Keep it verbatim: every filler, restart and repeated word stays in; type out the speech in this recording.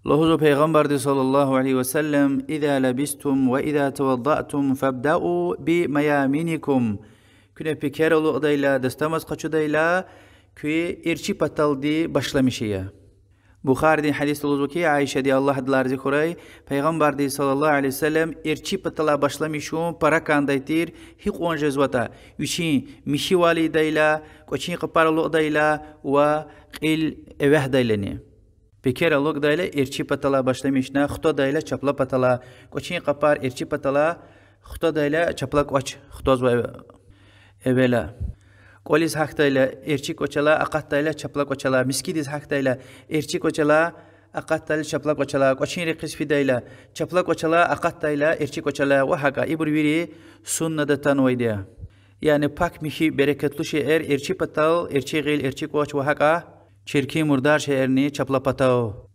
Лугьузва Пайгъамбарди صلى الله عليه وسلم: إذا لبستم وإذا توضأتم فابدأوا بميامنكم. Куьне пекер алукӀдайла, дастамаз къачудайла, куьн эрчӀи паталди башламиш ая. Бухаридин гьадисда лугьузва хьи, Айишади, Аллагь адалай рази хьурай, Пайгъамбарди صلى الله عليه وسلم эрчӀи паталай башламишун пара кӀандай тир, гьикьван жезватӀа, вичин михьивал ийидайла, кӀвачин къапар алукӀдайла ва кьил эвягьдайлани. Пекер алукӀдайла эрчӀи паталай башламишна, хтадайла чапла паталай, кӀвачин къапар эрчӀи паталай, хтадайла чапла кӀвач хтазва эвела. КӀвализ гьахьдайла эрчӀи кӀвачалай, акъатдайла чапла кӀвачалай, мискӀиндиз гьахьдайла эрчӀи кӀвачалай, акъатдайла чапла кӀвачалай, кӀвачин рекьиз фидайла чапла кӀвачалай, акъатдайла эрчӀи кӀвачалай ва гьакӀа. Ибур вири суннада атанвайди я. Яни пак, михьи, берекатлу шейэр: эрчӀи патал эрчӀи гъил, эрчӀи кӀвач ва гьакӀа чиркин, мурдар шейэрни чапла патав.